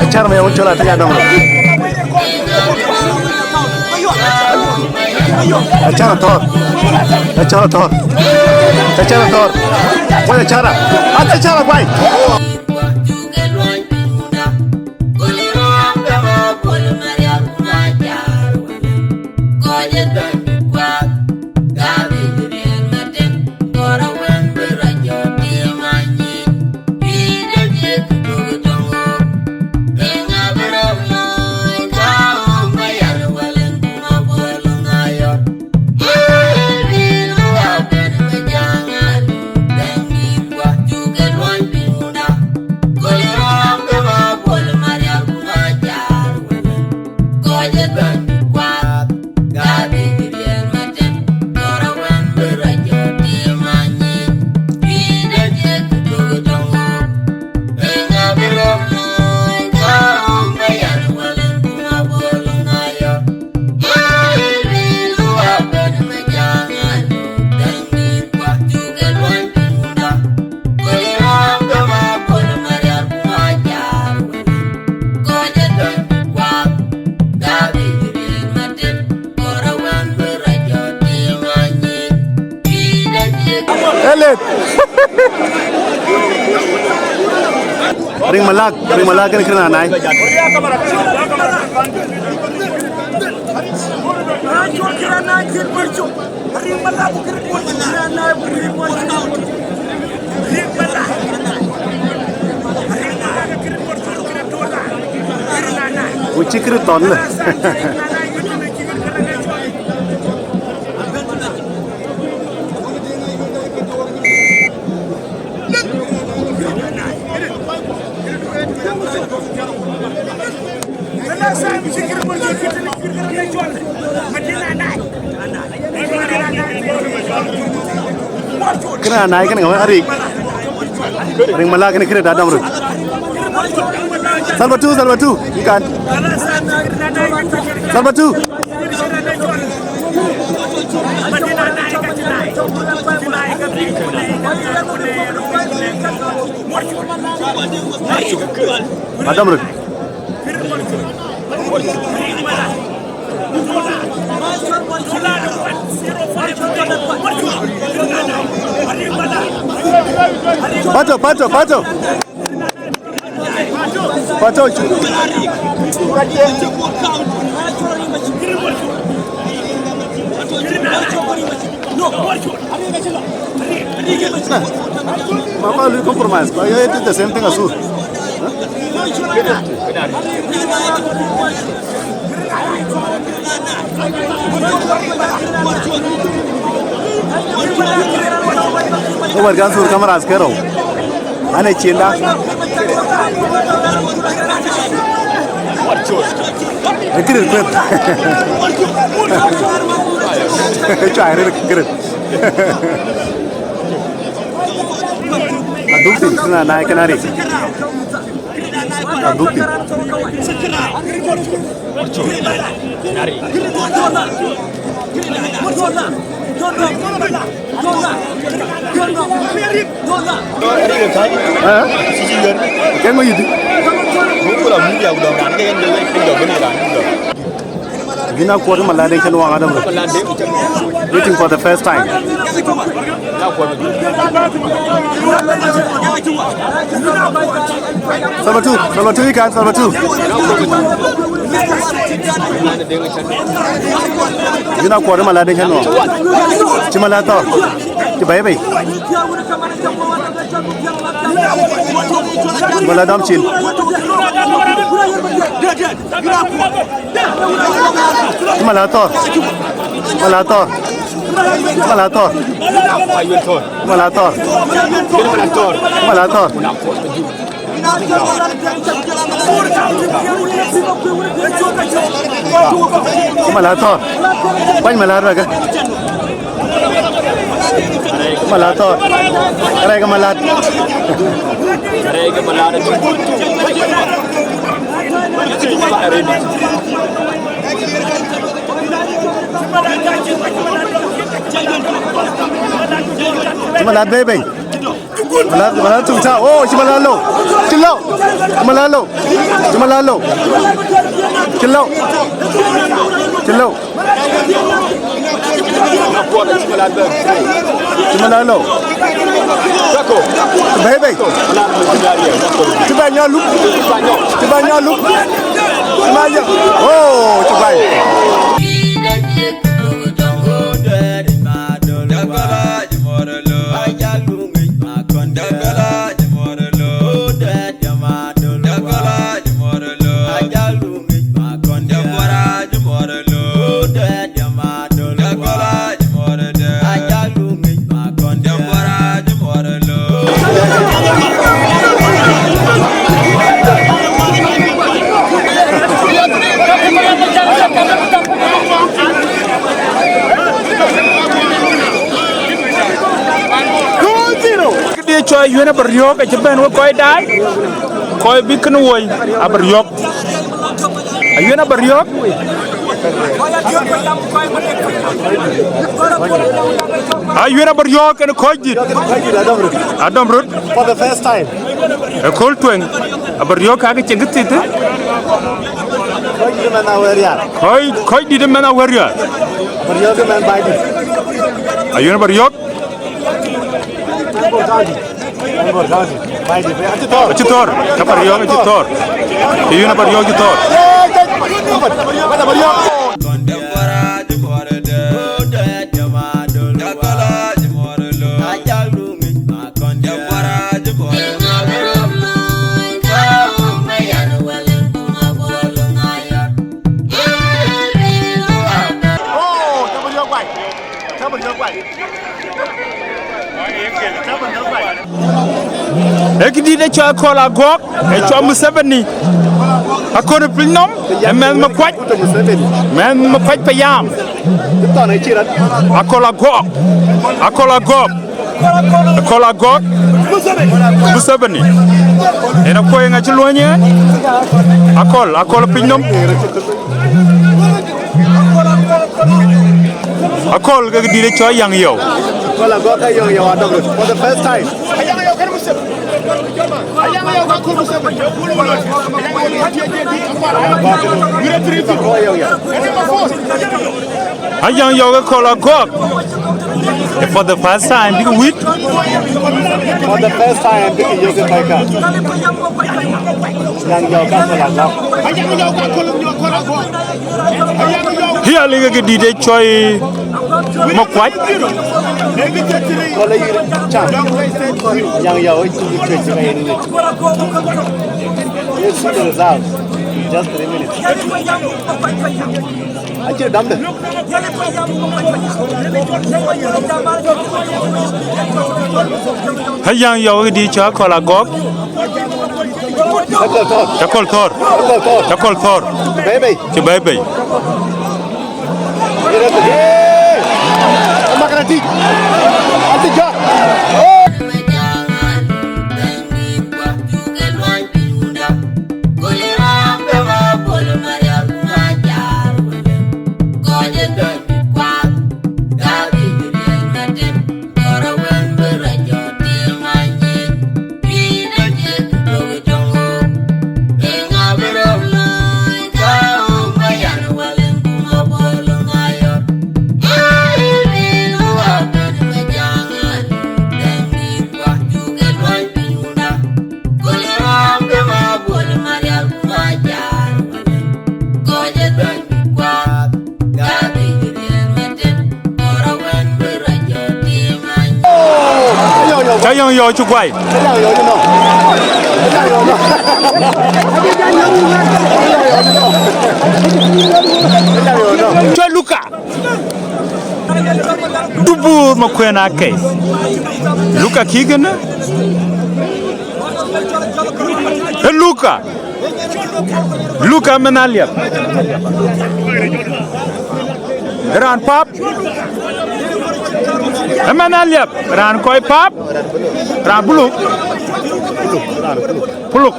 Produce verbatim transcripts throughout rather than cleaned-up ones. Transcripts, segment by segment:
Acar me wun cola tanya dong. Acar athor. Acar athor. Acar athor. Wai acar. Acar athor wai. Elek. Ring Malak, Ring Malak kën kën anai. Ku cï kërë thɔn lë. Kërë anai kënë ŋa wën arik. Ring Malak kënë kërë da dɔm röt. Salva two, Salva two. Kan. Salva two. Adam röt. Pato, pato, pato. Pato. Ma, ma, lui compromise. But it is the same thing as you. Ë wɛ̈t kan thur cameras ke rou. An, ë ciënda. Ë kërë kueth. Ë cuai rëër kërë. Aduk thïn, kënë anai kënë arik. Aduk thïn. Ë? Ke ŋö yïdï? Yïn akuɔt ë Malat Deŋ Cïn Waŋ Adam Rot. Meeting for the first time. Salva two, Salva two, you can, Salva two. Yïn akuɔt ë Malat Deŋ Cïn Waŋ. Cï Malat thɔ̈r. Cï bɛ̈i bei. Cï Malat dɔm cin. Cï Malat thɔ̈r. Malat thɔ̈r. Malat thɔ̈r. Malat thɔ̈r. Malat thɔ̈r. Cï Malat thɔ̈r. Kuany Malat rɛ̈kë. Malat thɔ̈r. Rɛ̈kë Malat. Cï Malat bɛ̈i bei. Malat, Malat tum ta. Oh, cï Malat lou. Cï lou. Cï Malat lou. Cï Malat lou. Cï lou. Cï lou. Cï Malat lou. Cï bɛ̈i bei. Cï bɛ̈i nyɔk luk. Cï bɛ̈i nyɔk luk. Cï Malat. Oh, cï bɛ̈i. Këdï cɔl Ayuen abï riɔ̈ɔ̈k acï bɛ̈n wek kɔc daai, kɔc bï kënë woi abï riɔ̈ɔ̈k. Ayuen abï riɔ̈ɔ̈k. Ayuen abï riɔ̈ɔ̈k en kɔc dït. Adam Rot. For the first time. Ë kööl tueŋ abï riɔ̈ɔ̈k kakë cïn kë thith. Kɔc dït ëmɛn awär rial. Kɔc, kɔc dït ëmɛn awär rial. Abï riɔ̈ɔ̈k ëmɛn baai dït. Ayuen abï riɔ̈ɔ̈k. Acï thɔ̈r, ka pa riɔ̈ɔ̈k acï thɔ̈r. Ayuen pa riɔ̈ɔ̈k acï thɔ̈r. Ee këdït ë cɔl Akol Agɔ̈k, ë cɔl Museveni. Akɔ̈l piny nɔm, ë mɛnh Makuac, mɛnh Makuac payam. Akol Agɔ̈k, Akol Agɔ̈k, Akol Agɔ̈k, Museveni. Yen akuɔ̈c ŋa cï luɔ̈ny yen? Akɔ̈l, Akɔ̈l piny nɔm. Akɔ̈l kek dït ë cɔl Ayaŋ Yɔu. Akɔ̈l Agɔ̈k ke Ayaŋ Yɔu adɔm röt for the first time. Ayaŋ Yɔu ka Akɔ̈l Museveni. Ayaŋ Yɔu. Ayaŋ Yɔu ke Akɔ̈l Agɔ̈k. For the first time, bïk wït. For the first time, bïk yök ë kɔc ka. Ayaŋ Yɔu ka Akɔ̈l Agɔ̈k. Hiali ke dït ë cɔl Makuac. Akɔ̈l ayï cam. Ayaŋ Yɔu ë cï wït cuëc cï ka yen wït. We'll see the result in just three minutes. Acï damde. Ayaŋ Yɔu dït cɔl Akɔ̈l Agɔ̈k. Akɔ̈l thɔ̈r. Akɔ̈l thɔ̈r. Akɔ̈l thɔ̈r. Bɛ̈i bei. Cï bɛ̈i bei. Hey! Amakara tïc. Atïc jɔt. Yɔŋ yɔɔ cï guai. Cɔl Luka. Dubur Makuën Akei. Luka kï kënë. Ë Luka. Luka mɛn Aliap. Raan pap. Ëmɛn Aliap, raan kɔc pap, raan buluk. Puluk.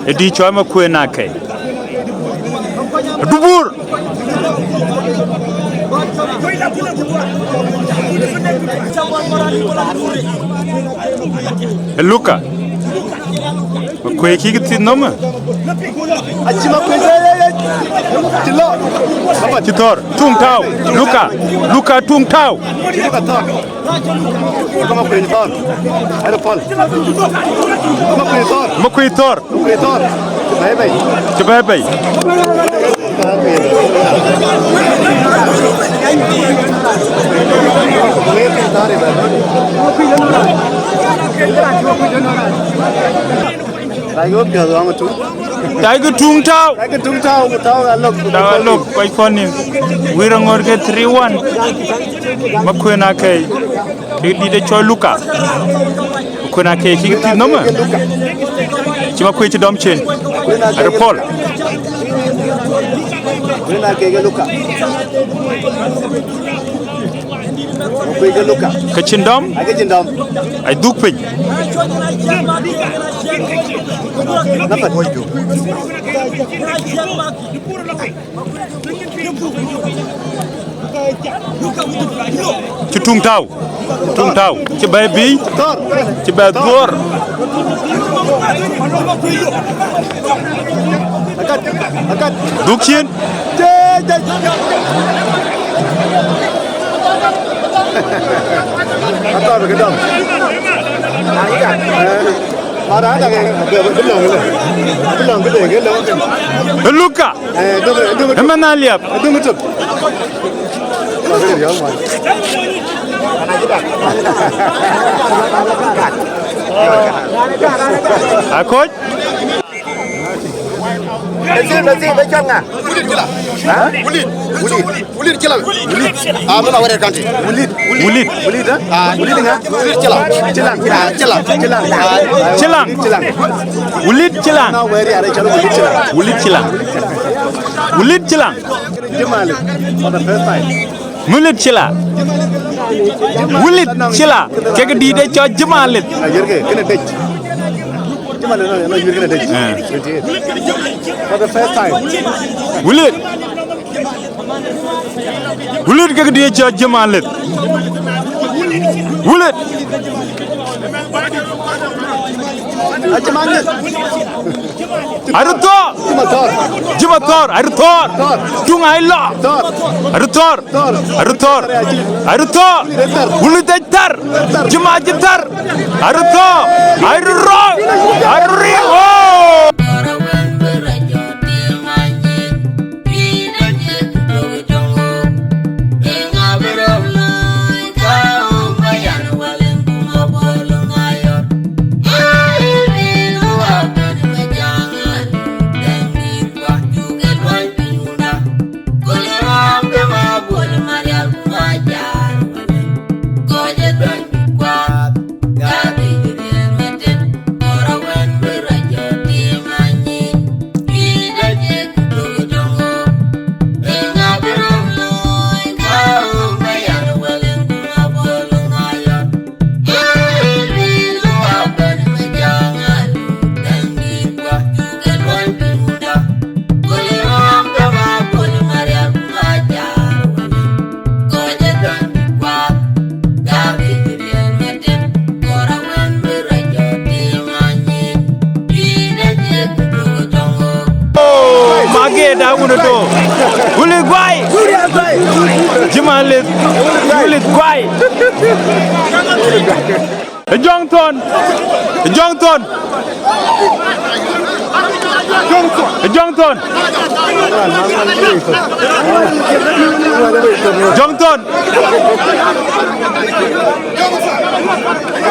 Ë dï cɔɔl Makuën Akei. Dubur. Ë Luka. Makuëi kï thith nɔm. Acï Makuëi, cï lɔ. Cï thɔ̈r. Tuŋ tääu. Luka. Luka tuŋ tääu. Cï Luka thɔ̈r. Ka Makuëi thɔ̈r. Arë pɔl. Ka Makuëi thɔ̈r. Makuëi thɔ̈r. Makuëi thɔ̈r. Cï bɛ̈ɛ̈i bei. Cï bɛ̈ɛ̈i bei. Taikï piɔ̈th ɣɔn ë tuŋ. Taikï tuŋ tääu. Taikï tuŋ tääu, ku tääu alök. Tääu alök, kɔc pɔ̈n ni. Wïr aŋot ke three one. Makuën Akei. Kek dït ë cɔl Luka. Makuën Akei kï thith nɔm. Cï Makuëi cï dɔm cin. Arë pɔl. Makuëi ke Luka. Makuëi ke Luka. Ke cïn dɔm. Ake cïn dɔm. Ai dhuk piny. Napat. Cï tuŋ tääu. Tuŋ tääu. Cï bɛ̈ɛ̈i biic. Thɔ̈r. Cï bɛ̈ɛ̈i thɔ̈r. Akat. Akat. Dhuk cin. Athɔ̈r bï ke dɔm. Mara ada ke, bï lɔ̈ŋ le. Bï lɔ̈ŋ, bï lɔ̈ŋ, bï lɔ̈ŋ. Luka. Eh, duk, duk. Ëmɛn Aliap. Duk tök. Akoc. Nasib, nasib, ë cɔl ŋa? Ha? Wulid. Wulid. Wulid Cilang. Wulid. Ah, mɛn Awerial County. Wulid. Wulid. Wulid, eh? Ah, Wulid ŋa? Wulid Cilang. Cilang. Ah, Cilang. Cilang. Cilang. Cilang. Wulid Cilang. Na Awerial, arë cɔl Wulid Cilang. Wulid Cilang. Wulid Cilang. Jimali, for the first time. Wulid Cilang. Wulid Cilang. Kek dït ë cɔl Jimali. Ah, yërke, kënë dec. Jimali, no, no, yërke kënë dec. Eh. Twenty-eight. For the first time. Wulid. Wulid kek dït cɔl Jimali. Wulid. Arë thɔ̈r. Jima thɔ̈r. Jima thɔ̈r. Arë thɔ̈r. Thɔ̈r. Tuŋ ai lɔ. Thɔ̈r. Arë thɔ̈r. Thɔ̈r. Arë thɔ̈r. Arë thɔ̈r. Wulid ë thar. Jima cï thar. Arë thɔ̈r. Arë rɔ̈. Arë riŋ. Oh! Oh, Maget da wun do. Wulid guai. Jima lith. Wulid guai. Ë Jɔŋ Thɔn. Ë Jɔŋ Thɔn. Ë Jɔŋ Thɔn. Jɔŋ Thɔn.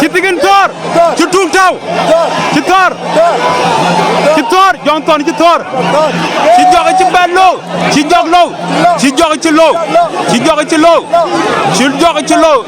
Cï thikin thɔ̈r, cï tuk tɔ̈u, cï thɔ̈r, cï thɔ̈r, Jɔŋthɔn cï thɔ̈r. Cï jɔk cï bɛ̈n lou, cï jɔk lou, cï jɔk cï lou, cï jɔk cï lou, cï jɔk cï lou.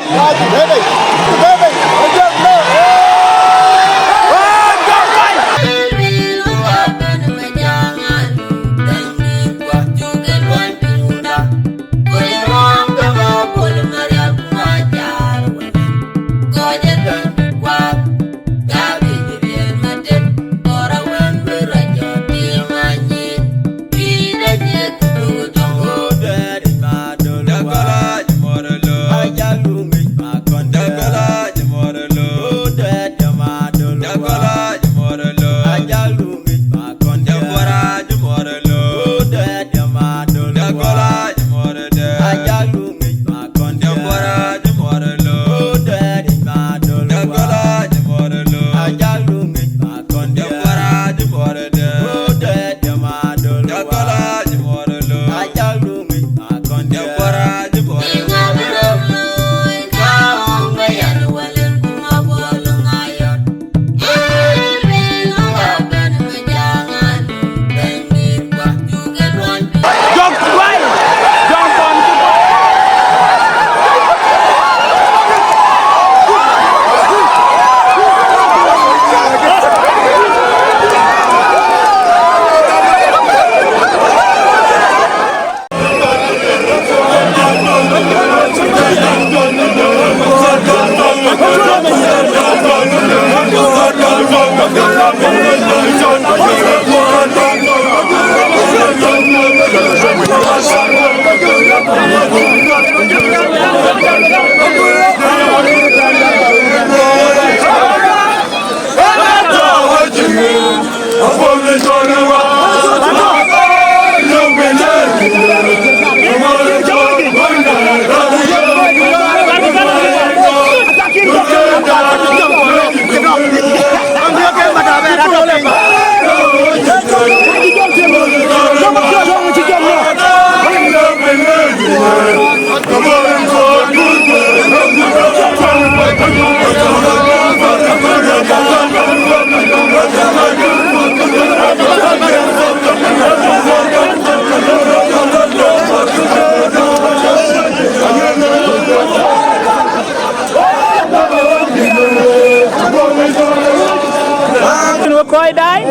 Kɔc daai.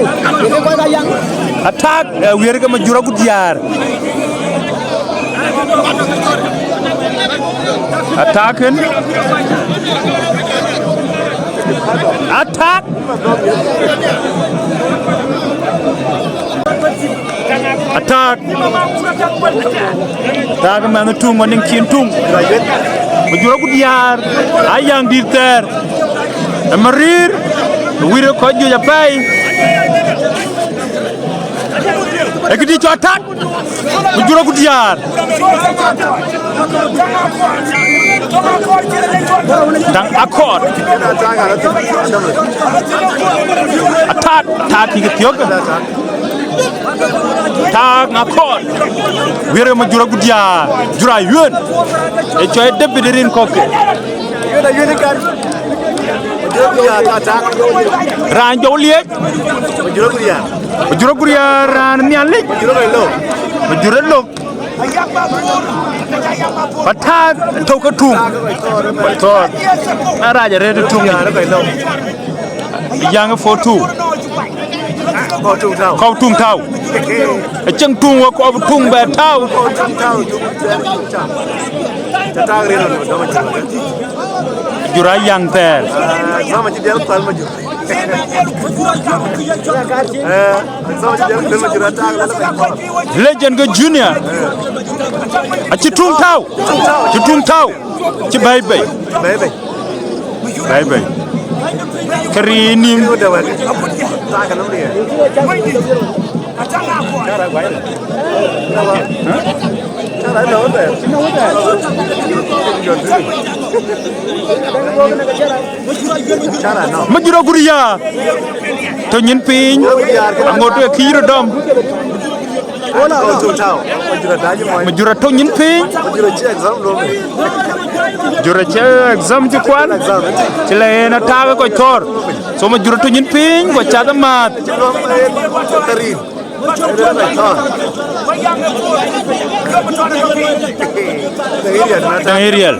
Atak, eh, wiɛ̈r ke Majur Agut Diaar. Atak en. Atak. Atak. Atak mɛnh tuŋ ŋɔn niŋ cin tuŋ. Majur Agut Diaar. Ayaŋ dït thɛɛr. Ë Marir. Wiɛ̈r kɔc juëc apɛi. Ë këdï cɔl Atak. Majur Agut Diaar. Daŋ Akɔɔr. Atak, Atak kï ke thiɔ̈k. Atak Akɔɔr. Wiɛ̈r ke Majur Agut Diaar. Jur Ayuën. Ë cɔl David rin kɔ̈k ke. Raan jɔu liec. Majur Agut Diaar raan Nhialic. Majur ë lok. Ba tak tök ke tuŋ. Thɔɔr. Arac arëët tuŋ. Yaŋ four two. Kɔ̈u tuŋ tääu. Kɔ̈u tuŋ tääu. Acïn tuŋ wek kɔ̈u tuŋ bɛ tääu. Kɔ̈u tuŋ tääu. Jur a yaŋ thɛɛr. Zama ci dial kual ma jur. Eh, zama ci dial kual ma jur atak la la. Legend ke Junior. Acï tuŋ tääu. Cï tuŋ tääu. Cï bɛ̈i bei. Bɛ̈i bei. Bɛ̈i bei. Ke riin nïm. Ma jur agut ya. Tɔ̈ nyin piny. Aŋot ke kï röt dɔm. Ma jur atɔ̈ nyin piny. Jur acie exam cï kual. Cï la en atak kɔc thɔ̈r. So ma jur atɔ̈ nyin piny, ku cath amääth. Tɛ̈ ë riɛl. Tɛ̈ ë riɛl.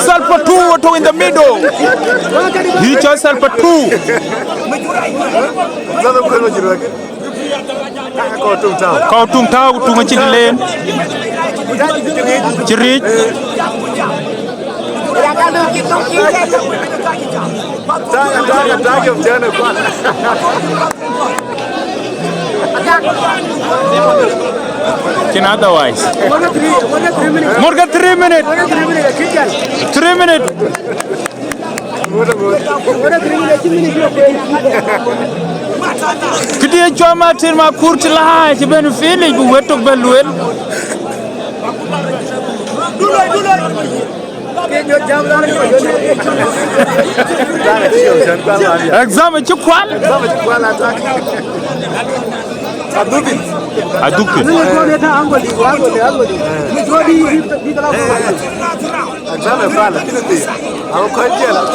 Salpa two atɔ̈ in the middle. He chose Salpa two. Kɔ̈u tuŋ tääu. Kɔ̈u tuŋ tääu, tuŋ acï leen. Cï ric. Cïn otherwise. Ŋot ke three minute. Three minute. Këdï cɔl Martin Makur cï la cï ben finish, bï wet tök bɛ lueel. Exam cï kual. Adhuk piny.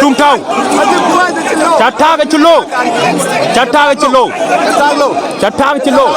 Tuŋ tääu. Ca tak acï low. Ca tak acï low. Ca tak acï low.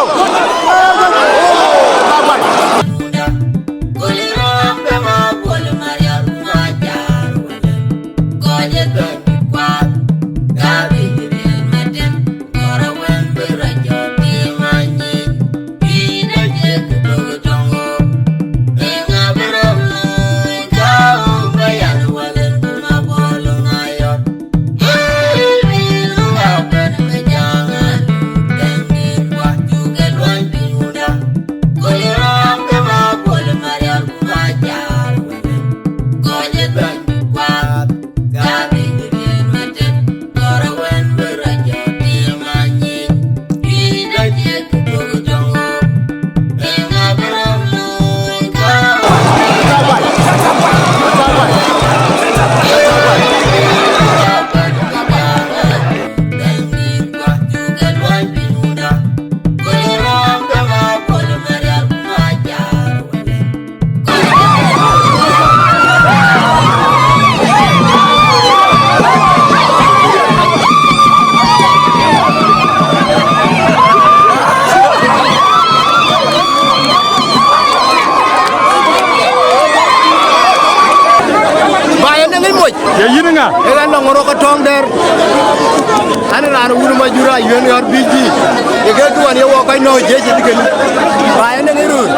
Ba yen ŋic moc. Ye yïn ŋa? Ee ɣɛn nɔŋ rɔt ke tɔŋ dɛ̈r. An, raan wun Majur Ayuen ɣɔr bï jï. Ye ke kë wan ye wɔ kɔc nɔ̈k jiëc ë tëkënë. Ba yen ŋic röör.